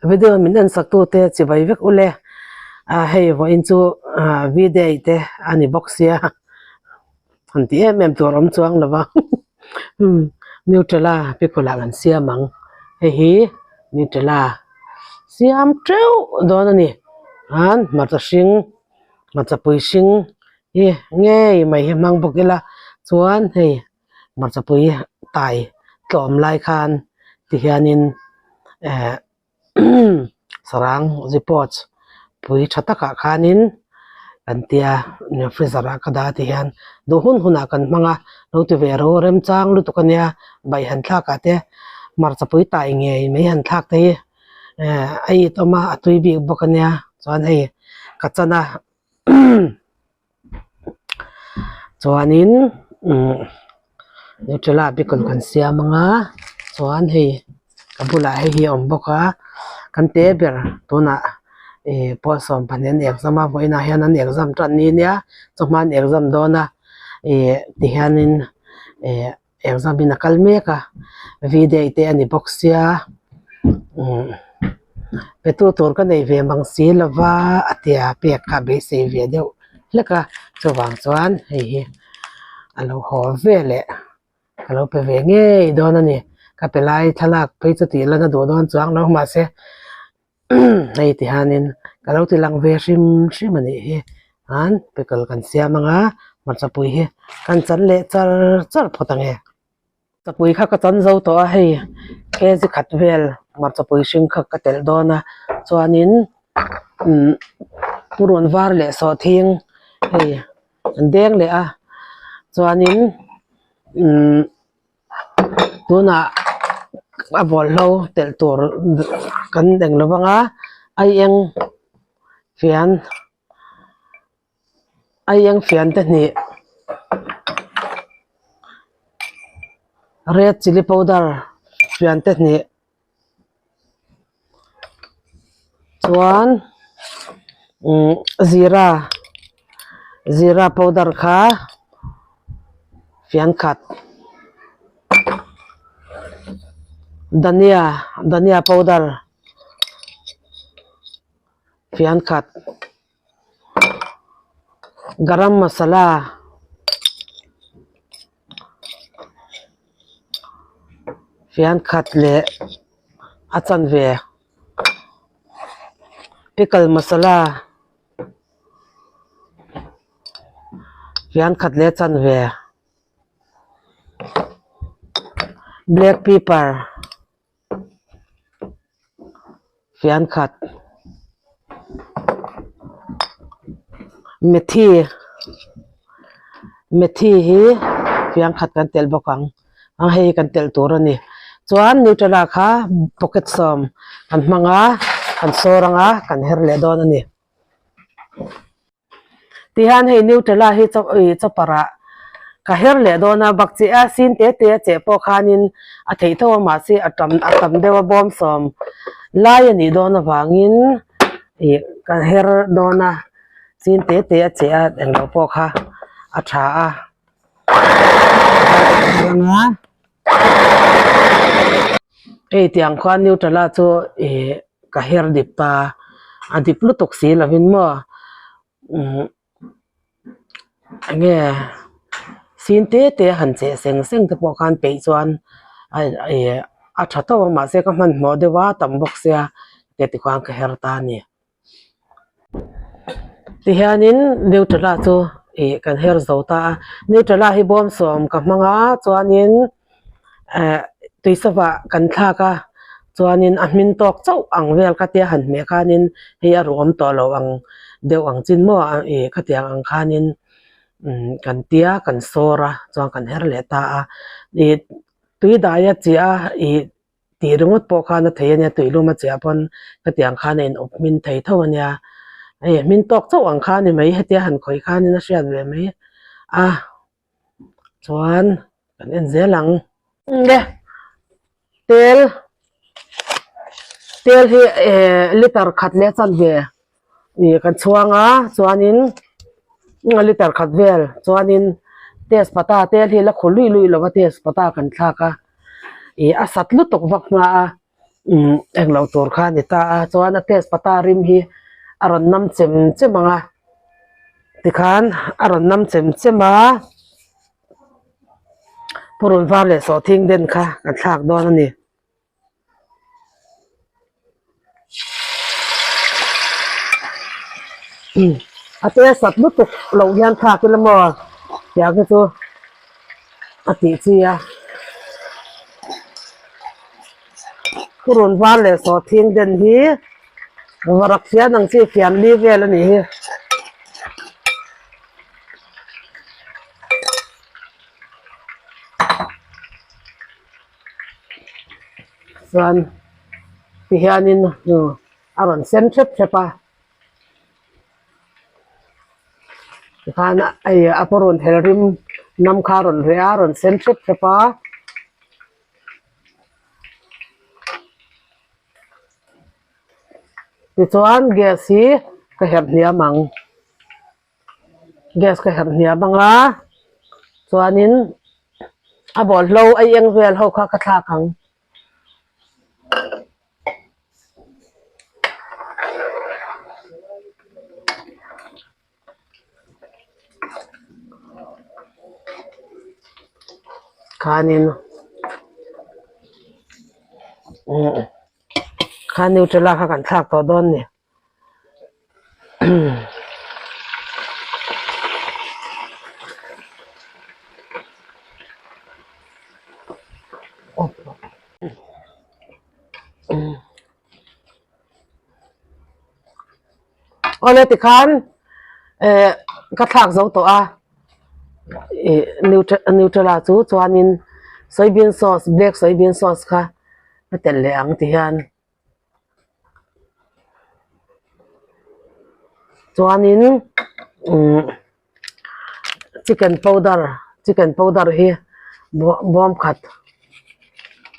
Video min en sak tute chibai vek ule a hei vawiin chu V-day te a ni bawk sia han ti em em tur awm chuang lo va umm Nutella pickle ah kan siam ang hei hi Nutella siam teuh dawn a ni chuan hmarcha hring hmarcha pui hring hi ngei mai hi hmang bawk ila chuan hei. Hmarchapui tai tlawm lai khan ti hianin eh sarang zipawch pui tha takah khanin kan tia freezer ah ka dah ti hian duh hun hunah kan hmang a lo ti ve ro remchang lutuk ania baih han thlak ah te hmarchapui tai ngei mai han thlak te hi eh a it awm a a tui bik bawk ania chuan hei ka chan a. Chuanin umm nutella pickle kan siam anga chuan hei ka bulah hei hi a awm bawk a kan te ber tunah ih pawl sawmpahnih an exam a vawiinah hian an exam tan ni nia chawhma an exam dawn a ih tihianin ih. Exam in a kal mek a V-day te a ni bawk sia umm petu tur ka nei ve mang si lova a tia pek kha a beisei ve deuh hlek a chuvang chuan hei hi a lo haw ve leh ka lo pe ve ngei dawn a ni ka pe lai thlalak phei chu tih lan a duh dawn chuang lo mahse hei ti hianin ka lo ti lang ve hrim hrim a nih hi chuan pickle kan siam anga hmarchapui hi kan chan leh char char phawt ang e chapui kha ka chan zo tawh a hei kg khat vel hmarchapui hring kha ka telh dawn a chuanin umm purun var leh sawhthing hei an deng leh a chuanin umm. Tunah a bawlhlo telh tur kan eng lo vang a aieng fian aieng fian te hnih red chilli powder fian te hnih. Chuan umm zira zira powder kha fian khat dhania dhania powder fian khat garam masala fian khat leh a chanve pickle masala fian khat leh a chanve black pepper. Fian khat methi methi hi fian khat kan telh bawk ang a hei kan telh tur a ni chuan nutella kha pocket sawm kan hmang a kan sawr ang a kan her leh dawn a ni. Tihian hei Nutella hi chaw ih chopper ah ka her leh dawn a bak chiah a sin te te a cheh pawh khanin a theih tho a mahse a tam a tam deuh a bawm sawm lai a nih dawn avangin ih ka her dawn a sin te te a cheh a englo pawh kha a tha a. Hei tiang khuan Nutella chu ih ka her dip ta a dip lutuk si lovin maw umm enge sin te te han cheh seng seng te pawh khan peih chuan a ih a tha tawp a mahse ka hmanhmawh deuh a tam bawk sia heti khuan ka her ta a ni. Tihianin Nutella chu ih kan her zo ta a Nutella hi bawm sawm ka hmang a chuanin eh tui sava kan thlak a chuanin a hmin tawk chauh ang vel kha tia han hmeh khanin hei a ruam tawh lo ang deuh ang chin maw ih khatiang ang khanin umm kan tia kan sawr a chuan kan her leh ta a ih tui dai a chiah a ih. Tih ringawt pawh khan a thei a nia, tuilum a chiah pawn hetiang khan a in awp hmin thei tho a nia. Hei hmin tawk chauh ang kha a ni mai, hetia han khawih khanin a hriat ve mai a, chuan kan en zel ang. Nge tel tel hi eh liter khat leh chanve ih kan chhuang a chuanin liter khat vel chuanin tespata tel hi la khu lui lui lo va tespata kan thlak a ih a sat lutuk vak hma a. Umm englo tur kha a ni ta a chuan a tezpata rim hi a rawn nam chem chem ang a tikhan a rawn nam chem chem a purun var leh sawhthing den kha kan thlak dawn a ni. A te sat lutuk loh hian thlak ila maw tiang hi chu a tih chi a thurun var leh sawhthing den hi varak fian ang chi fian li vel a nih hi. Chuan ti hianin a rawn sen hrep hrep a tikhan hei a pawh rawn hel rim nam kha a rawn reh a a rawn sen hrep hrep a. Tichuan gas hi ka herh hniam ang. Gas ka herh hniam ang a chuanin a bawlhlo a eng vel ho kha ka thlak ang. Khanin kha nutella kha kan thlak tawh dawn a ni. Awle tikhan eh ka thlak zo tawh a ih nutella chu chuanin soybean sauce black soybean sauce kha a telh leh ang ti hian. Chuanin umm chicken powder chicken powder hi bawm khat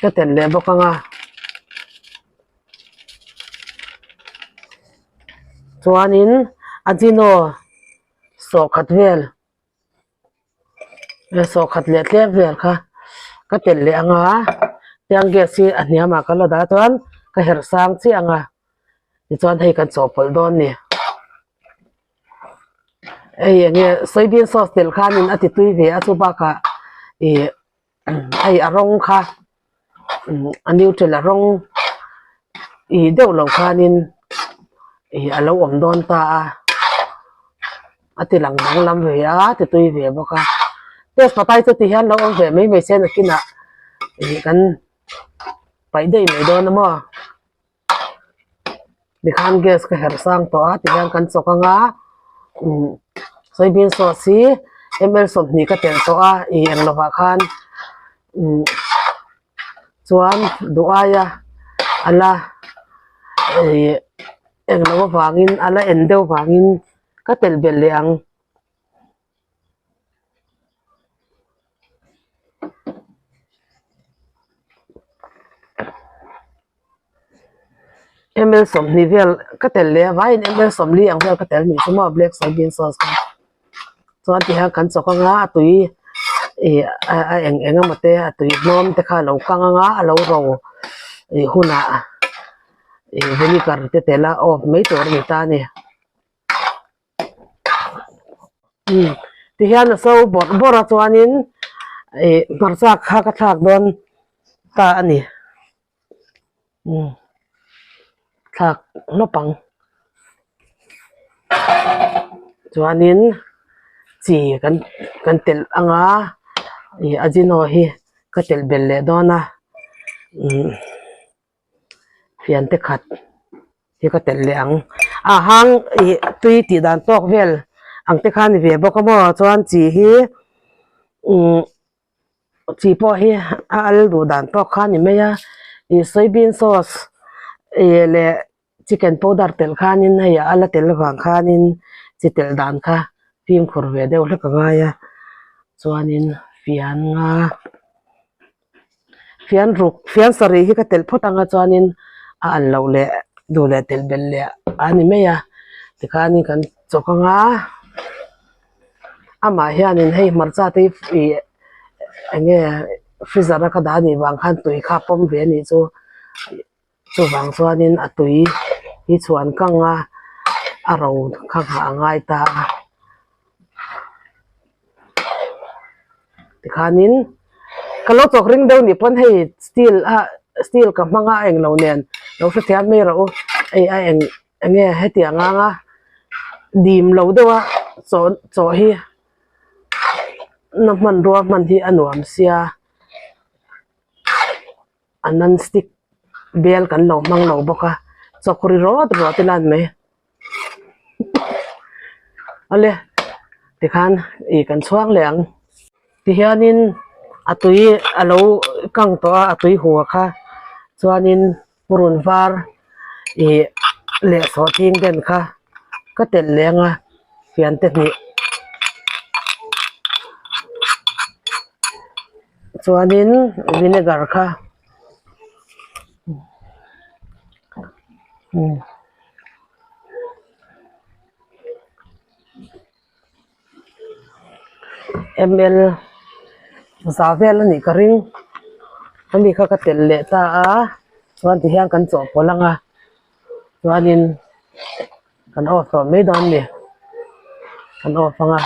ka telh leh bawk ang a chuanin ajino sawh khat vel. Sawh khat leh tlem vel kha ka telh leh ang a tiang gas hi a hniamah ka la dah chuan ka herh sang chiah ang a tichuan hei kan chawhpawlh dawn a ni hei eng nge soybean sauce telh khanin a ti tui ve a chu bakah ih hei a rawng kha a neutral a rawng ih deuh loh khanin ih a lo awm dawn ta a a ti lang danglam ve a ti tui ve bawk a test patai chu ti hian lo awm ve mai mai se nakinah ih kan paih daih mai dawn a maw tikhan gas ka herh sang tawh a tihian kan chawk ang a umm soybean sauce hi ml 20 ka telh tawh a ih eng lovah khan umm chuan duh aia a la ih eng lo avangin a la en deuh vangin ka telh belh leh ang. Ml 20 vel ka telh leh a vaiin ml 40 ang vel ka telh nih chu maw black soybean sauce kha chuan ti hian kan chawk anga a tui ih a eng eng emaw te a tui hnawm te kha a lo kang anga a lo ro ih hunah ih vinegar te telh a off mai tur a ni ta a ni. Tihian a so bawrh bawrh a chuanin ih hmarcha kha ka thlak dawn ta a ni thlak hnawp ang chuanin chi kan kan telh ang a ih ajino hi ka telh belh leh dawn a. Fiante khat hi ka telh leh ang a hang ih tui tih dan tawk vel ang te kha a ni ve bawk a maw chuan chi hi umm chi pawh hi a al duh dan tawk kha a ni mai a ih soybean sauce ih leh chicken powder telh khanin hei a la tel avang khanin chi telh dan kha fimkhur ve deuh hlek a ngai a chuanin fian nga. Fian ruk fian sarih hi ka telh phawt anga chuanin a an loh leh duh leh telh belh leh a ni mai a tikhanin kan chawk anga amah hianin hei hmarcha te hi ih eng nge freezer a ka dah anih vang khan tui kha a pawm ve anih chu. Chuvang chuanin a tui hi chhuan kang a a ro kha nghah a ngai ta a. Tikhanin ka lo chawk ring deuh nih pawn hei steel a steel ka hmang a a englo nen lo hrethiam mai rawh u hei a eng enge hetiang anga dim lo deuh a chaw chaw hi na hmanrua hman hi a nuam sia. A non stick bel kan lo hmang lo bawk a chawk ri rawt rawt ila ani mai awle tikhan ih kan chhuang leh ang tihianin a tui a lo kang tawh a a tui hua kha chuanin purun var ih leh sawhching den kha ka telh leh ang a fiante hnih. Chuanin vinegar kha ml za vel a nih ka ring ani kha ka telh leh ta a chuan tihian kan chawhpawlh ang a chuanin kan off tawh mai dawn a ni kan off ang a.